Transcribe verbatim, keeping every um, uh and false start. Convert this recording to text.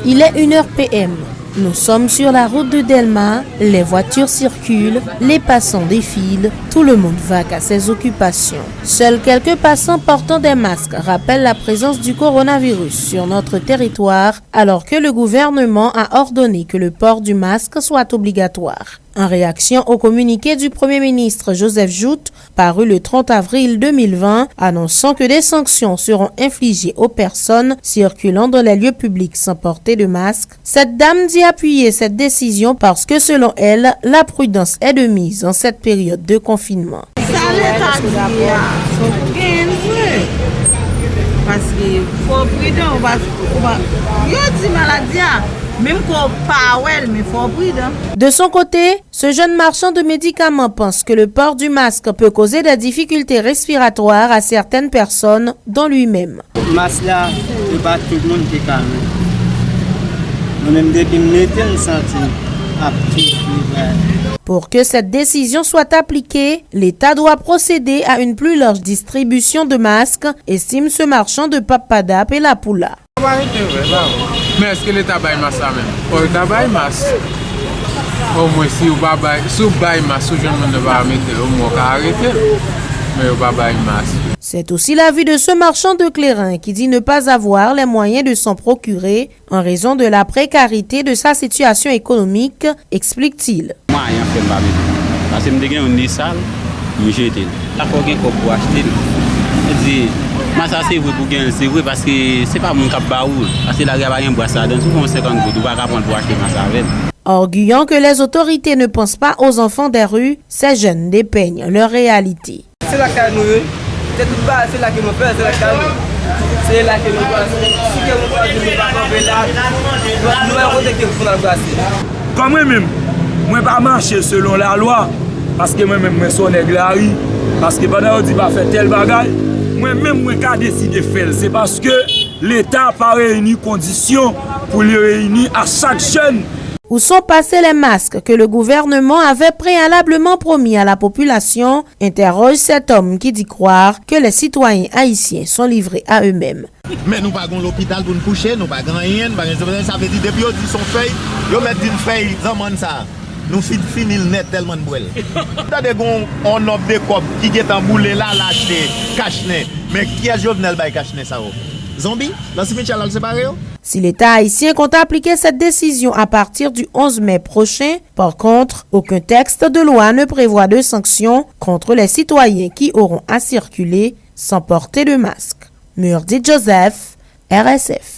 Il est une heure P M. Nous sommes sur la route de Delma, les voitures circulent, les passants défilent, tout le monde vaque à ses occupations. Seuls quelques passants portant des masques rappellent la présence du coronavirus sur notre territoire, alors que le gouvernement a ordonné que le port du masque soit obligatoire. En réaction au communiqué du Premier ministre Joseph Jouthe, paru le trente avril deux mille vingt, annonçant que des sanctions seront infligées aux personnes circulant dans les lieux publics sans porter de masque, cette dame dit appuyer cette décision parce que, selon elle, la prudence est de mise en cette période de confinement. Sa leta di a, genyen l vre. Paske fò w pridan, ou pa, ou pa, yo di maladi a, menm ke w pa wè l, men fò w pridan. De son côté, ce jeune marchand de médicaments pense que le port du masque peut causer des difficultés respiratoires à certaines personnes, dont lui-même. Mas la, se pa tout moun ki ka met. Mwen menm, depi m mete, m santi m ap soufri, frè. Pour que cette décision soit appliquée, l'État doit procéder à une plus large distribution de masques, estime ce marchand de pap padap e lapoula. Yo pa rete vre, pa vre. Men èske Leta bay mas la menm? Fò Leta bay mas. Omwen si ou pa bay, si ou bay mas, si ou jwenn moun nan pa mete l, omwen ou ka arete l. Men yo pa bay mas. C'est aussi l'avis de ce marchand de clairin qui dit ne pas avoir les moyens de s'en procurer en raison de la précarité de sa situation économique, explique-t-il. Mwayen fè m pa mete l. Paske m te gen youn li sal, m jete l. La fò w gen kòb pou w achte l. Mwen di, mas la se vre pou w gen l, se vre, paske se pa moun k ap ba ou l. Paske lari a pa gen bras ladan l. Si w gen yon senkant goud, ou pa ka pran l pou w achte mas avè l. Arguant que les autorités ne pensent pas aux enfants des rues, ces jeunes dépeignent leur réalité. Se lakay nou ye. Se tout bagay, se la ke nou fè, se lakay nou. Se la ke nou pase. Si ke nou pase, nou pa kanpe la. Nou wè kote ke pou n al brase. Kòm mwen menm, mwen pa mache selon lalwa, paske mwen menm, mwen se yon nèg lari. Paske pandan yo di pa fè tèl bagay, mwen menm, mwen ka deside fè l. Se paske Leta pa reyini kondisyon pou li reyini a chak jèn. Où sont passés les masques que le gouvernement avait préalablement promis à la population, interroge cet homme qui dit croire que les citoyens haïtiens sont livrés à eux-mêmes. Men nou pa gen lopital pou n kouche, nou pa gen anyen, nou pa gen, sa vle di depi yo di se yon fèy, yo mèt di n fèy zanmann sa. Nou fin fini l nèt tèlman n bwè l. Tande gen yon nòb de kòb ki gentan boule la, l achte kachnen. Men kiyès Jovenel bay kachnen sa yo? Zonbi? Nan simityè l al separe yo? Si l'État haïtien compte appliquer cette décision à partir du onze mai prochain, par contre, aucun texte de loi ne prévoit de sanctions contre les citoyens qui auront à circuler sans porter de masque. Murdy Joseph, R S F.